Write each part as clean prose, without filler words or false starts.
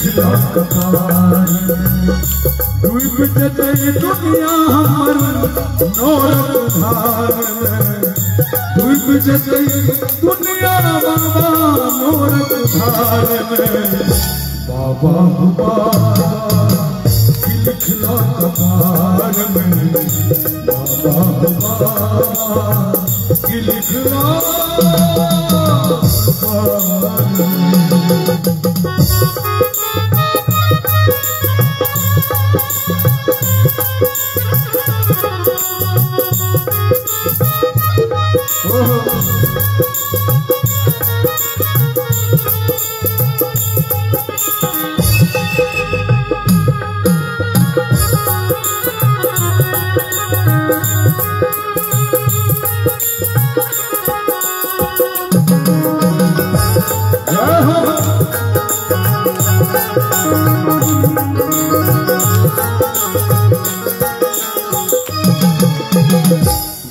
लिखला कपार में। डूब जतै दुनिया हमर नौरक धार में, डूब जतै दुनिया बाबा नौरक धार में। बाबा हो बाबा की लिखला कपार में, बाबा हो बाबा की लिखला कपार में।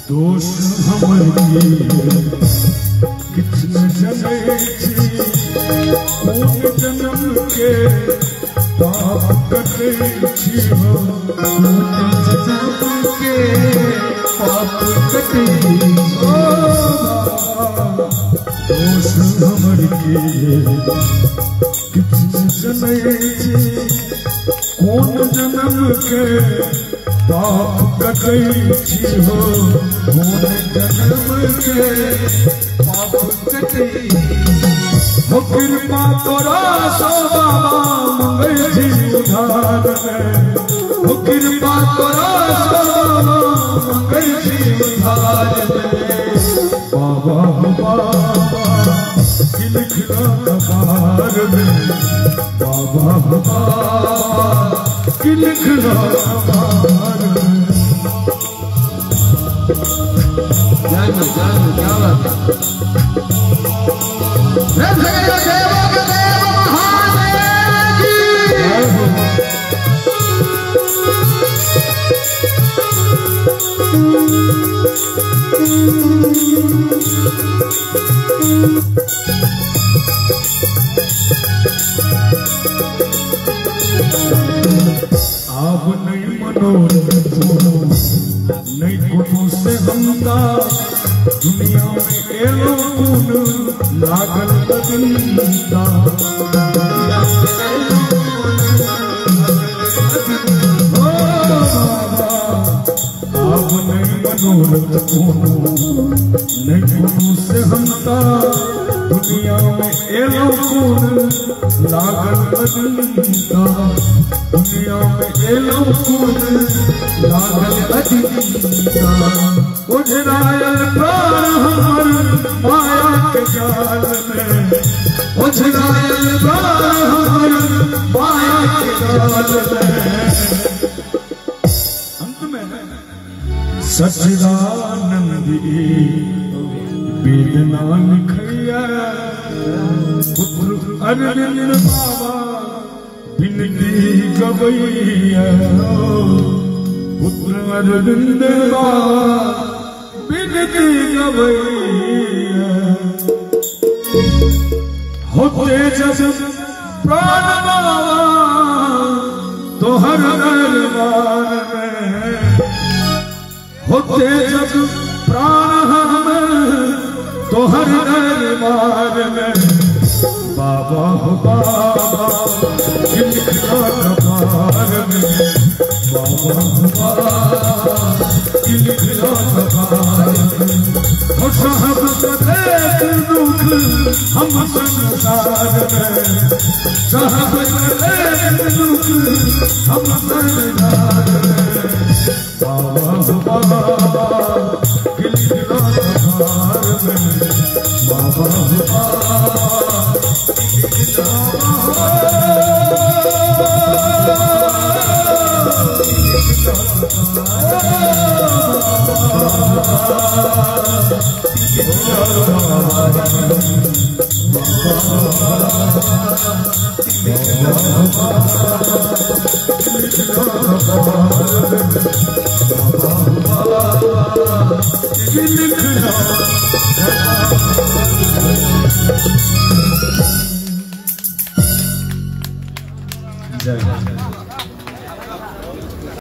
दोष हमर की किछ न जनै छी, कोन जन्म के पाप कटै छी हो, कोन जन्म के पाप कटै ओ बाबा। दोष हमर की किछ न जनै छी, कोन जन्म के पाप कटै छी हो, कोन जन्म के पाप कटै हो। कृपा तोरा सो बाबा मंगै छी उधार में, हो कृपा तोरा सो बाबा मंगै छी उधार में। बाबा हो बाबा की लिखला कपार में, बाबा हो बाबा की लिखला कपार में। जय हो जय हो, क्या बात है। देव महादेव की जय हो। आब नहीं मनोरथ कोनो, नहीं कोनो से हमदा, दुनिया में एलो कोन लागल अदिंदा। ओ बाबा आब नहीं मनोरथ कोनो, नहीं कोनो से हमदा, दुनिया में एलो कोन लागल अदिंदा, दुनिया में एलो कोन लागल अदिंदा। ओझरायल प्राण हमर माया के जाल में, ओझरायल प्राण हमर माया के जाल में। अंत में सच्चिदानंद वेदना लिखैया, पुत्र अरविंद बाबा बिनती गवैया, पुत्र अरविंद बाबा बिनती गवैया। होते जब प्राण बाबा तोहर दरबार में, होते जब प्राण हम तोहर दरबार में। बाबा हो बाबा की लिखला कपार में, बाबा हो बाबा की लिखला कपार में। हो साहब कतेक दुख हम संसार में, साहब कतेक दुख हम संसार में। बाबा हो बाबा की लिखला कपार में, बाबा हो बाबा की लिखला जय।